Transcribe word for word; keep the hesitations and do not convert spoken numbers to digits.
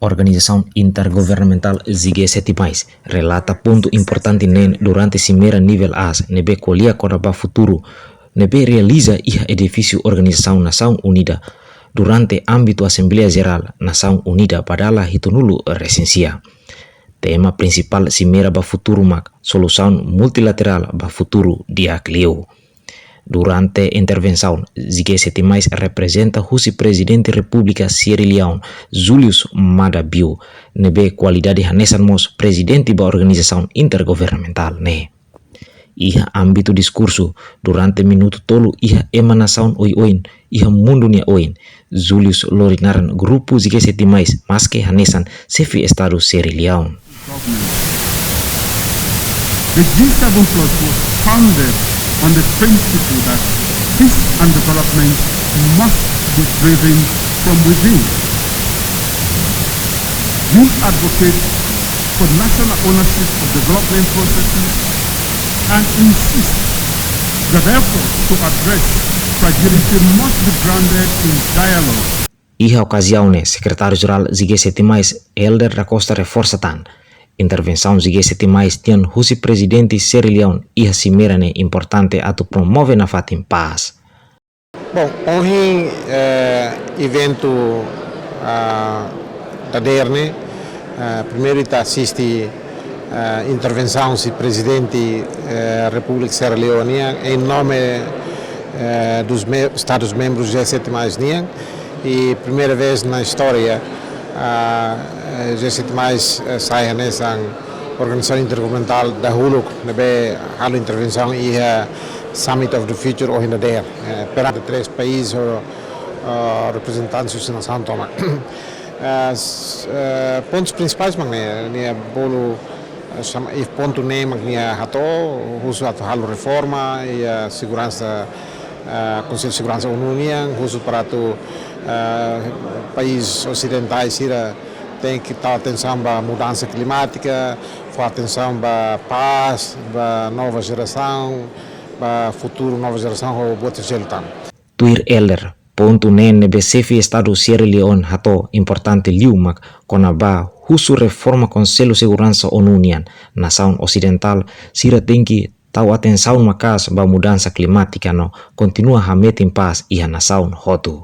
Organizasaun Intergovernamentál G sete mais relata pontu importante neen durante simeira nivel aas ne'ebé ko'alia kona-ba futuru ne'ebé realiza iha edifísiu Organizasaun Nasaun Unida durante ámbitu Asembleia Jerál Nasaun Unida ba dala hitunulu resin sia. Tema prinsipál simeira ba futuru mak solusaun multilaterál ba futuru di'ak liu. Durante intervensaun, G sete mais reprezenta husi Prezidente Repúblika Sierra Leone, Julius Maada Bio, ne'ebé kualidade hanesan mós prezidente ba organizasaun intergovernamentál ne'e. Iha ámbitu diskursu, durante minutu tolu iha ema nasaun oioin iha mundu nia oin, Julius lori naran grupu G sete mais, maske hanesan xefe Estadu Sierra Leone. The G seven plus was founded on the principle that peace and development must be driven from within. We advocate for national ownership of development processes and insist that efforts to address fragility must be grounded in dialogue. Iha okaziaun ne'e, Sekretáriu Jerál G sete mais, Helder da Costa reforsa tan, intervensaun G sete mais nian husi Prezidente Sierra Leone iha simeira ne'e importante atu promove nafatin pás. Bom, ohin, eh, eventu, ah, dadeer ne'e, eh, primeiru ita asiste, eh, intervensaun husi Prezidente, eh, Repúblika Sierra Leone, em nome, eh, dos me-, Estados membros G sete mais nian, i primeira vez na istória, ah, eh, G sete mais, eh, sai hanesan organizasaun intergovernamentál dahuluk ne'ebé halo intervensaun iha Summit of the Future ohin dadeer, eh, perante três país ho, ah, reprezentante husi nasaun tomak. Eh, s-, eh, pontus prinsipais mak ne'e, nia bolu, eh, sama, i pontu neen mak nia hato'o, husu atu halo reforma, i, eh, seguransa, eh, Konsellu Seguransa ONU nian, husu para atu, eh, país osidentais sira tenke tau atensaun ba mudansa klimátika, fó atensaun ba pás, ba nova jerasaun, ba futuru nova jerasaun ho buat seluk tan. Tuir Helder, pontu neen ne'ebé xefe Estadu Sierra Leone hato'o importante liu mak kona-ba husu reforma Konsellu Seguransa ONU nian, nasaun osidentál sira tenke tau atensaun maka'as ba mudansa klimátika no kontinua hametin pás iha nasaun hotu.